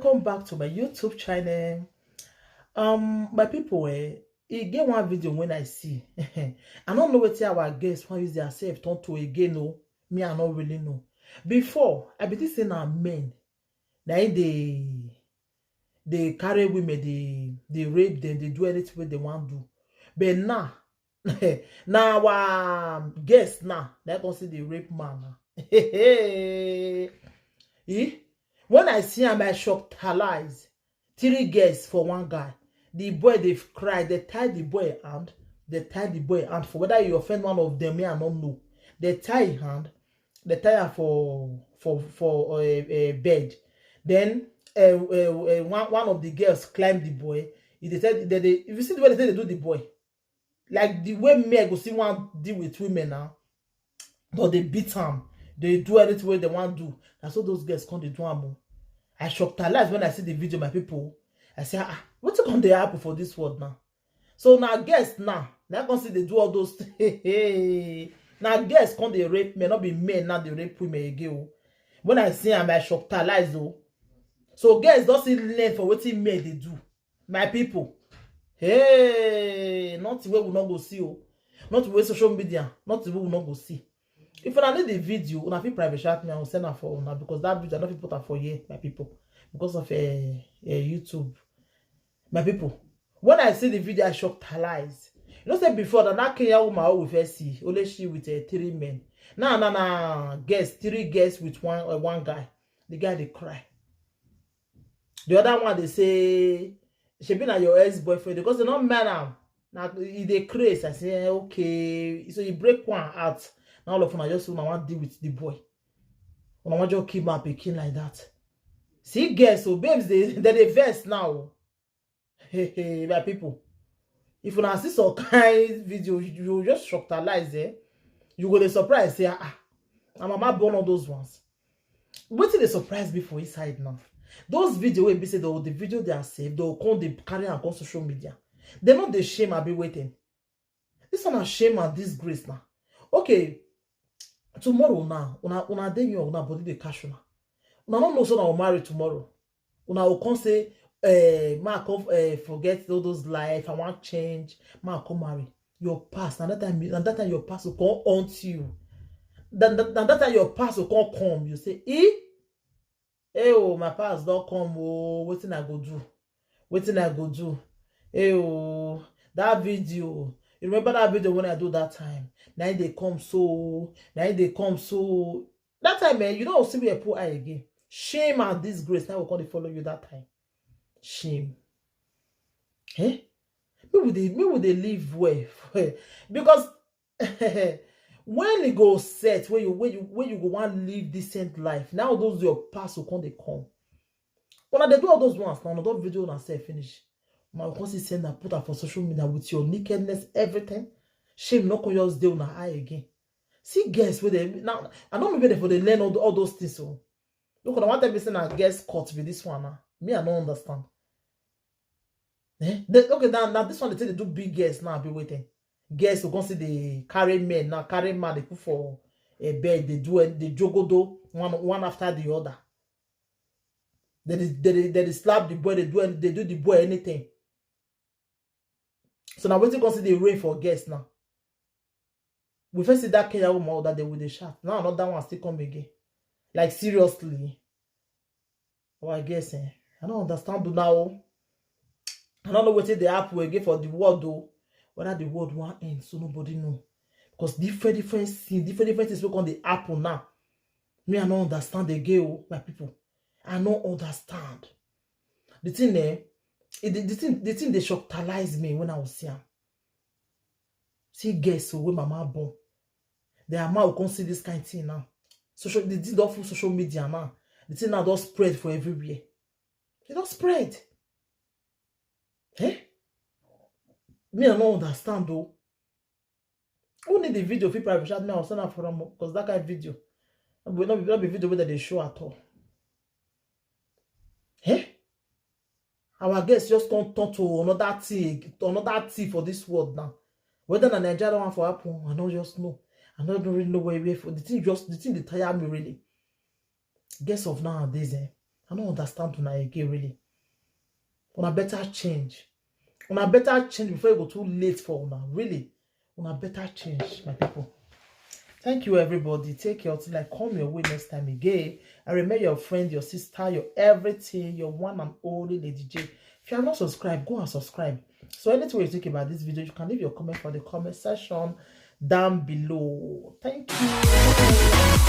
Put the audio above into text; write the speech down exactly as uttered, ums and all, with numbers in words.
Welcome back to my YouTube channel. Um, my people, eh, e get one video when I see. I don't know wetin our guests wan use their self turn to again o. Me, I no really know. Before, I be think say na men na im dey dey carry women, dey dey rape them, dey do anything wey they wan do. But now, na our guest now na come see the rape man now. Eh, when I see am, I shock talize. Three girls for one guy. The boy, they cry, they tie the boy hand, they tie the boy hand for whether you offend one of them, me, I don't know. They tie him hand, they tie her for for for a, a bed. Then uh, uh, uh, one, one of the girls climbed the boy. If they tell they, they, if you see the way they, they do the boy, like the way men go see one deal with women now, but they beat am, they do anything wey they wan do. Na so those girls come dey do am o. I shock talize when I see the video, my people. I say, ah, wetin come dey happen for this world now? So na girls now, na come see they do all those things. Na girls come dey rape men, not be men now dey rape women again o. When I see am, I shock talize o. So girls don still learn for wetin men dey do. My people, hey, nothing wey we no go see o. Nothing wey social media, nothing wey we no go see. If una need the video, una fit private chat me, I will send am for una because that video I no fit put am for here, my people, because of uh, uh, YouTube. My people, when I see the video, I shock talize. You know say before, na that Kenya woman wey we first see, only she with uh, three men. Now, now, now, girls, three girls with one uh, one guy. The guy dey cry. The other one dey say, shebi na your ex-boyfriend, because they no marry am. Na e dey craze. I say, eh, okay. So you break one out. Now all of una just say una wan deal with the boy. Una wan just kill my pikin like that. See girls, so babes, they they dey vex now. Hey, hey, my people. If una see some kind video, you just shock talize, eh? You go dey surprise say, ah, ah, na mama born all those ones. Wetin dey surprise me for inside now? Those video wey be say the, the video they are saved, they come dey carry am come social media. They no dey shame, abi wetin? This one na shame and disgrace now. Okay, tomorrow now, una una dey young, una body dey catch una. Una no know say una go marry tomorrow. Una go come say, eh, ma come eh, forget all those life, I wan change, ma come marry. Your past, na that time, na that time your past go come haunt you. Na that, na that time your past go come come. You say, eh, eh oh, my past don come oh, wetin I go do? Wetin I go do? Eh oh, that video. You remember that video when I do that time? Na im dey come so, na im dey come so. That time, eh, you no see me put eye again. Shame and disgrace now will come dey follow you that time. Shame. Eh? Me we dey me we dey live well. Because when e go set, when you when you when you go wan live decent life, now those your past will come dey come. Una dey do all those ones now, una don video una sef finish. Una go come still send am put am for social media with your nakedness, everything. Shame no come just dey una eye again. See girls wey dey now, I no mean make dem for dey learn all, all those things o. Look, una wan tell me say na girls court be this one now. Me, I no understand. Eh? They, okay, now, now this one they take dey do big girls now, be waiting. Girls go come see dey carry men now, carry man dey put for a bed, they do it, they jogodo one one after the other. They dey they dey they dey slap the boy, they do any- they do the boy anything. So now wetin come see dey rain for girls now? We first see that Kenya woman that day with the shout. Now another one still come again. Like seriously. Oh, I guess eh. I don't understand now. I don't know wetin dey happen again for the world though. Whether the world wan end, so nobody know. Because different different things, different different things wey come dey happen now. Me, I no understand again o, my people. I no understand. The thing eh, it, the, the thing the thing dey shockalize me when I was young. See girls o, wey mama born. The mama will come see this kind thing now. Social the thing don full social media now. The thing now don spread for everywhere. E don spread. Eh? Me, I no understand though. Who need the video fit private chat me, I'll send am for am because that kind of video. No be no be no be video wey dem dey show at all. Eh? Our guests just come turn to another thing, another thing for this world now. Whether na Nigeria one for happen, I no just know. I no don't really know where where for the thing just the thing dey tire me really. Guests of nowadays, eh? I don't understand una again, really. Una better change. Una better change before it go too late for una, really. Una better change, my people. Thank you, everybody. Take care till I come your way next time again. I remain your friend, your sister, your everything, your one and only Lady J. If you have not subscribed, go and subscribe. So anything you think about this video, you can leave your comment for the comment section down below. Thank you.